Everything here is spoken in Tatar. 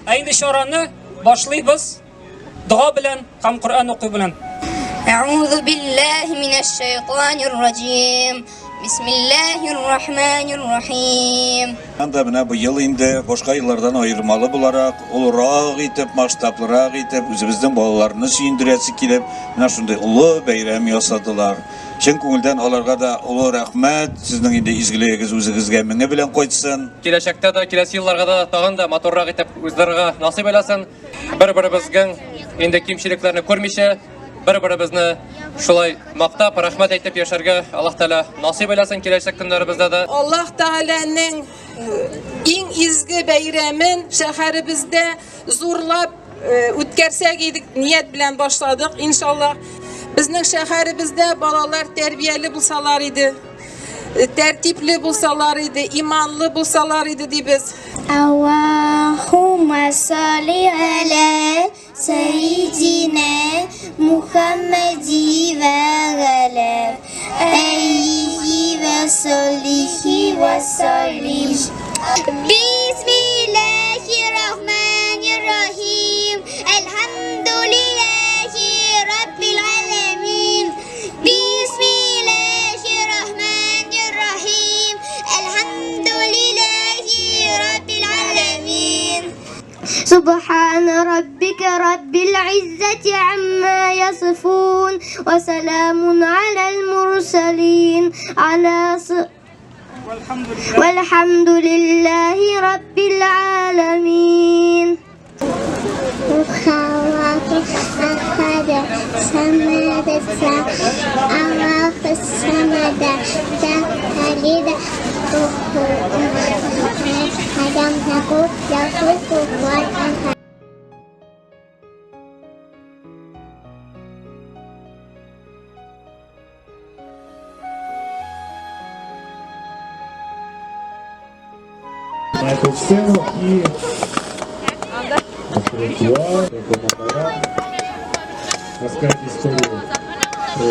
Ә инде чараны башлыйбыз дога белән һәм Коръән уку белән. Әгъузу биллаһи минәш шайтанир раҗим. Бисмиллаһир рахманир рахим. Анда менә быел инде башка еллардан аермалы буларак, олырак итеп, масштаблырак итеп, үзебезнең балаларны сөендерәсе килеп, менә шундый олы бәйрәм ясадылар. Чын күңелдән аларга да олы рәхмәт, сезнең инде изгелегегез үзегезгә меңе белән кайтсын. Киләчәктә дә, киләсе елларга да тагын да матуррак итеп уздырырга насыйп әйләсен. Бер-беребезгең инде кимчелекләрне күрмичә, бер-беребезне шулай мактап, рәхмәт әйтеп яшәргә Аллаһ Тәгалә насыйп әйләсен киләчәк көннәребездә дә. Аллаһ Тәгаләнең иң изге бәйрәмен шәһәребездә зурлап үткәрсәк идек, ният белән башладык, иншаллаһ. Безнең шәһәребездә балалар тәрбияле булсалар иде, тәртипле булсалар иде, иманлы булсалар иде дибез. Аллаһумма салли аля сәйдина Мухаммади ва аля алихи ва саллихи ва саллим. Бисмиллахир-рахманир-рахим. Әлхәмдүлилләһи раббил галәмин. Бисмиллахир-рахманир-рахим. Әлхәмдүлилләһи раббил галәмин. سبحان ربك رب العزة عما يصفون وسلام على المرسلين على ص... والحمد لله رب العالمين. أحد صمد الله الصمد لم يلد ولم يكن له كفوا أحد. На эту сцену и рассказать историю про